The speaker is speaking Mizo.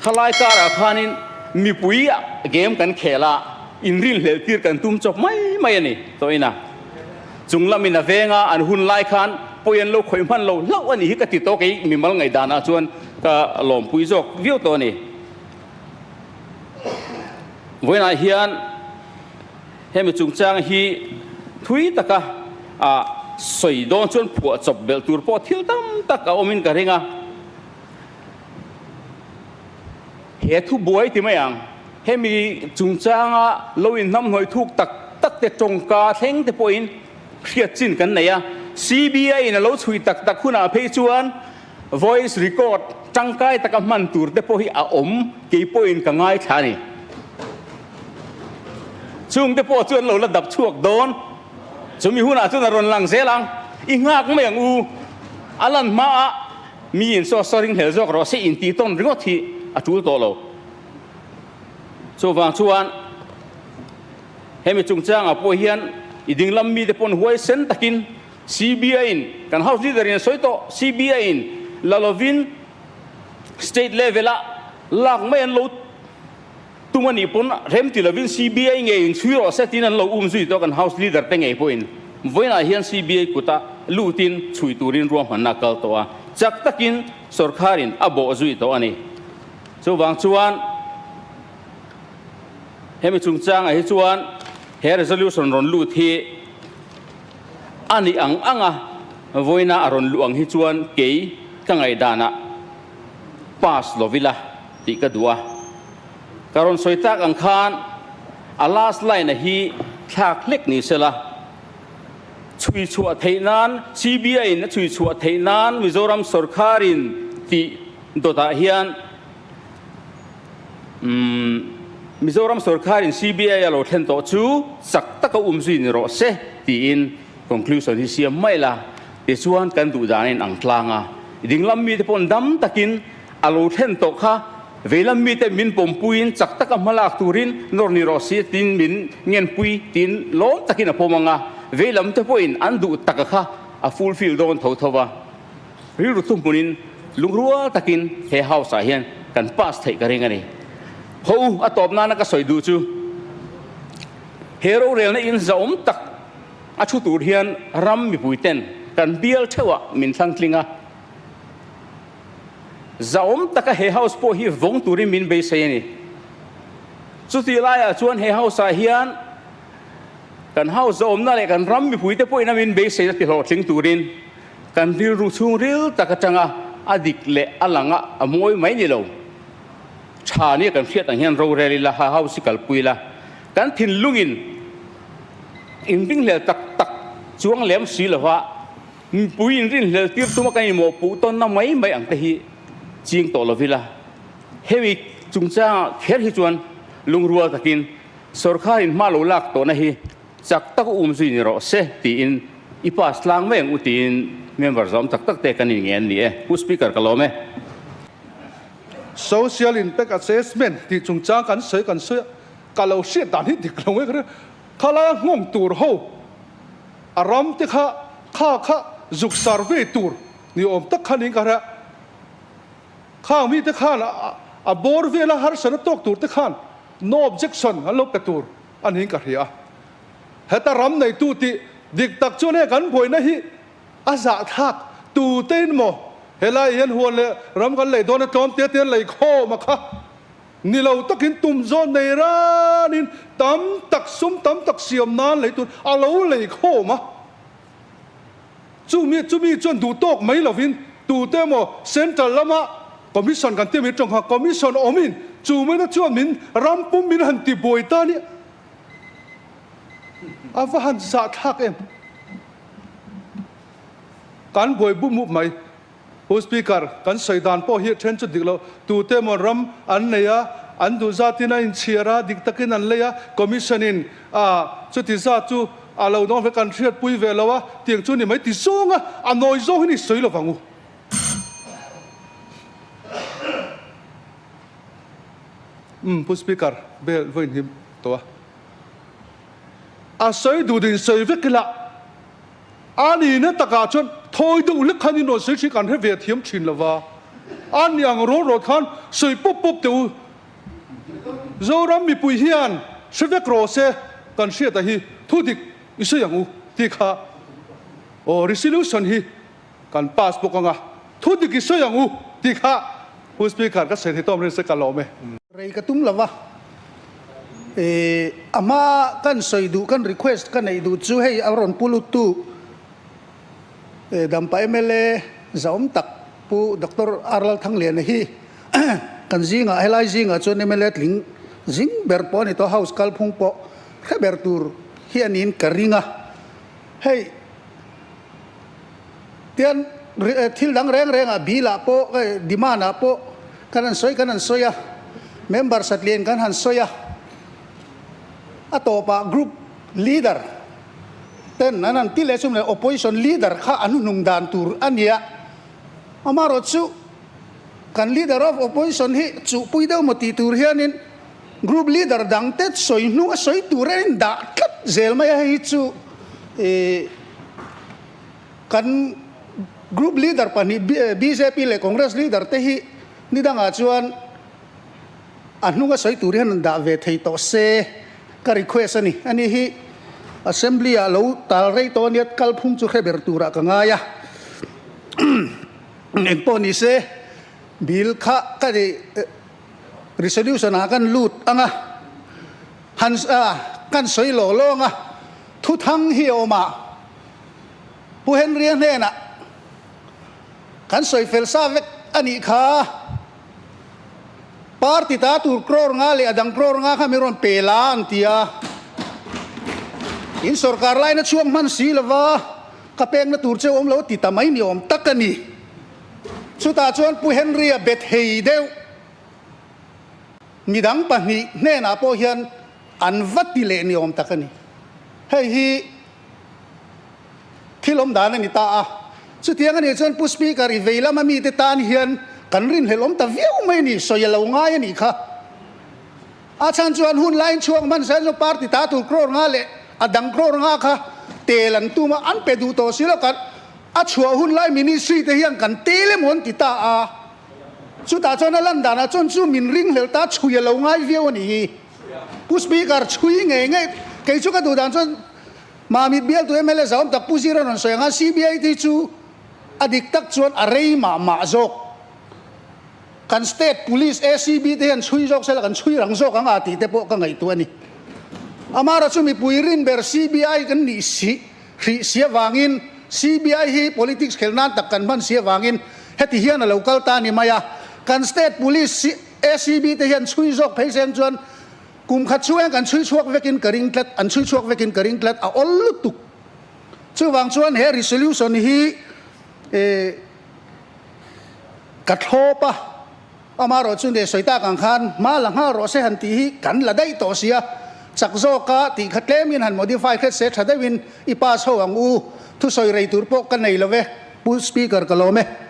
Khalai karah khanin mipui game kan khel a, inrinhlelh tir kan tum chawp mai mai a ni tawhin a. Chung lamin a venga an hun lai khan pawi an lo khawih hman lo hlauh a nih hi ka ti tawh kei mimal ngaihdanah chuan ka lawmpui zawk viau tawh a ni. Vawiinah hian hemi chungchang hi thui taka sawi dawn chuan phuah chawp belh tur pawh thil tam tak a awmin ka ring a. He thu buai ti mai ang, hemi chungchanga lo inhnamhnawih thuk tak tak te tawngka thleng te pawhin hriat chin kan nei a. CBI in a lo chhui tak tak hunah phei chuan voice record tangkai taka hman tur te pawh hi a awm kei pawhin ka ngaithla a ni. Chung te pawh chu an lo la dap chhuak dawn. Chumi hunah chuan a rawn lang zel ang. I nghak mai ang u. A lan hmaah Mi in saw saw ringhlel zawk rawh se intih tawn ringawt hi a tul tawh lo. Chuvang chuan hemi chungchangah pawh hian i dinglam mite pawn huaisen takin CBI in kan House Leader in a sawi tawh, CBI in la lovin State level ah lak mai an lo tum a nih pawn rem ti lovin CBI ngei in chhui rawh se tiin an lo um zui tawh kan House Leader te ngei pawhin vawiinah hian CBI kuta lutin chhui turin ruahmanna a kal tawh a, chak takin sawrkharin a bawh zui tawh a ni. Chuvang chuan hemi chungchangah hi chuan he resolution rawn lut hi a nih ang ang a, vawiina a rawn luh ang hi chuan kei ka ngaihdanah pass lovila tih ka duh a. Ka rawn sawi tak ang khan a last line a hi thlak hlek ni sela, chhui chhuah theih nan CBI in a chhui chhuah theih nan Mizoram sawrkhar in tih dawtah hian umm Mizoram sawrkhar in CBI a lo thlen tawh chu chak taka um zui ni rawh se tiin conclusion hi siam mai la tichuan kan duh dan a in ang tlang a, dinglam mite paw'n dam takin A lo thlen tawh kha veilam mite min pawmpuiin chak taka hmalak turin nawr ni rawh si tiin min ngenpui tiin lawm takin a pawm ang a, veilam te pawhin an duh taka kha a fulfill dawn tho tho va. Rilru thuhmunin lungrual takin he house ah hian kan pass theih ka ring a ni. Ho u, a tawp nana ka sawi duh chu he rorelna in zahawm tak a thu tur hian ram mipui ten kan bial theuhah min thlangtling a. Zahawm taka he house pawh hi vawng turin min beisei a ni. Chutih laiah chuan he house ah hian kan house zahawmna leh kan ram mipuite pawhin a min beisei a ti hlawhtling turin kan rilru chhungril tak atanga a dik leh a lang a, a mawi mai ni lo. Tha nia kan hriat ang hian rorel ila, ha house hi kalpui ila, kan thinlungin inringhlel tak tak chuang lem si lova, Mipui inrinhlel tir tuma kan inmawhpuh tawnna mai mai ang te hi ching tawh lo ila, hemi chungchangah kher hi chuan lungrual takin sawrkharin hma lo lak tawhna hi chak tak um zui ni rawh se tiin i pass tlang mai ang u tiin member zawm tak tak te kan inngen ni e. Pu Speaker ka lawm e. Social Impact Assessment tih chungchang kan sawi kan sawi a, ka lo hriat dan hi dik lo nge ka ria, khalai a nghawng tur ho A ram te kha kha kha zuk survey tur ni awm tak kha niin ka hria. Khang mi te khan a bawr vela harsatna tawk tur te khan no objection an lo pe tur a niin ka hria. Heta ram neitu tih dik tak chuan hei kan buaina hi a zahthlak tu te in maw helai hian huan leh ram kan lei dawn a tlawm te te an lei khawm a kha. Ni lo takin tum zawn nei ranin tam tak sum tam tak siam nan lei tur a lo lei khawm a. Chumi chumi chuan duh tawk mai lovin tute emaw central lama commission kan tih mai tawng kha commission awmin chu maina chuan min ram pum min han ti buai ta nia. A va han zahthlak em. Kan buai bum mup mai. Pu Speaker, kan sawi dan pawh hi then chu dik lo. Tute emaw ram an nei a, an duh zatin a inchhiar a, dik takin an lei a, Commission in a chuti zat chu a lo dawng ve kan hriatpui ve lo a, tiang chu ni mai ti zawng a, a nawi zawng hi ni sawi lo vang u. Umm Pu Speaker, bel vawiin hi tawh a. A sawi duh din sawi vek ila. A nihna takah chuan thawi deuh lek khan in rawn sawi thin kan hre ve thiam thin lo va. An ni ang rawt rawt khan sawi pawp pawp teh u. Zoram mipui hian hre vek rawh se kan hriata hi thu dik i sawi ang u tih kha aw resolution hi kan pass bawk anga thu dik i sawi ang u tih kha Pu Speaker ka sawi thei tawm rin se ka lawm e. Rei ka tum lova e a hma kan sawi duh kan request ka neih duh chu hei a rawn pu lut tu e Dampa mla zahawm tak Pu Doctor R Lalthangliana hi Kan zingah helai zingah chuan mla tling zing ber pawh a ni tawh, House kalphung pawh hre ber tur hi a niin ka ring a. Hei tian thil dang reng rengah bill ah pawh demand ah pawh kan han sawi kan han sawi a, member satlian kan han sawi a, a tawpah group leader ten an han ti leh chu opposition leader kha an hnung dan tur a nia. Amaherawhchu Kan Leader of Opposition hi chuhpui deuh maw tih tur hianin Group Leader dang te sawi hnu a sawi tur a indah tlat zel mai a, hei hi chu ih kan Group Leader pahnih bjp leh Congress Leader te hi ni dangah chuan a hnunga sawi tur hian an dah ve thei tawh se ka request a ni. Ani hi Assembly ah lo tal rei tawh ania kalphung chu hre ber turah ka ngai a. Eng pawh ni se, bill kha ka ni resolution ah kan lut ang a, han kan sawi lawng lawng a, thuthang hi a awm a, Pu Henry-a hnenah kan sawi fel sa vek a nih kha, party ta tur crore nga leh a dang crore nga kha min rawn pe la an ti a, in sorkar laina chhuak hman si lova, Ka pekna tur che awm lo ti ta mai ni awm tak a ni. Chutah chuan Pu Henry-a bet hei deuh midang pahnih hnenah pawh hian an va ti leh ni awm tak a ni. Hei hi thil awm dan a ni ta a. Chutiang a nih chuan Pu Speaker i vei lama mite tan hian kan rinhlelh awm ta viau mai a ni, sawi a lo ngai a nih kha. A chhan chuan hun laiin chhuak hman sain chu party ta tur crore nga leh a dang crore nga kha tel an tum a, an pe duh tawh si lo kan a chhuah hun lai ministry te hian kan tel emaw an ti ta a, chutah chuan a lan danah chuan chu min ringhlelh ta chhui a lo ngai viau a nih hi. Pu Speaker chhui ngei ngei kei chu ka duh dan chuan Mamit bialtu mla zahawm tak Pu Zira rawn sawi ang a, CBI te hi chu a dik tak chuan a rei mah mah zawk. Kan state police ACB te hian chhui zawk sela kan chhui rang zawk ang a tih te pawh ka ngaihtuah a ni. Amara chu mipui rin ber CBI kan nih si hrih si avangin CBI hi politics khel nan tak kan hman si avangin heti hian a lo kal ta a ni mai a. Kan state police ACB te hian chhui zawk phei seng chuan kum khat chhung hian kan chhui chhuak vekin ka ring tlat, an chhui chhuak vekin ka ring tlat a awl lutuk. Chuvang chuan he resolution hi eh Ka thlawp a, amaherawh chu ne sawi tak ang khan hma la nghal rawh se han tih hi kan la daih tawh sia, chak zawka tih kha tlemin han modify hret se tha deuhin i pass ho ang u, thusawi rei tur pawh ka nei lo ve, Pu Speaker ka lawm e.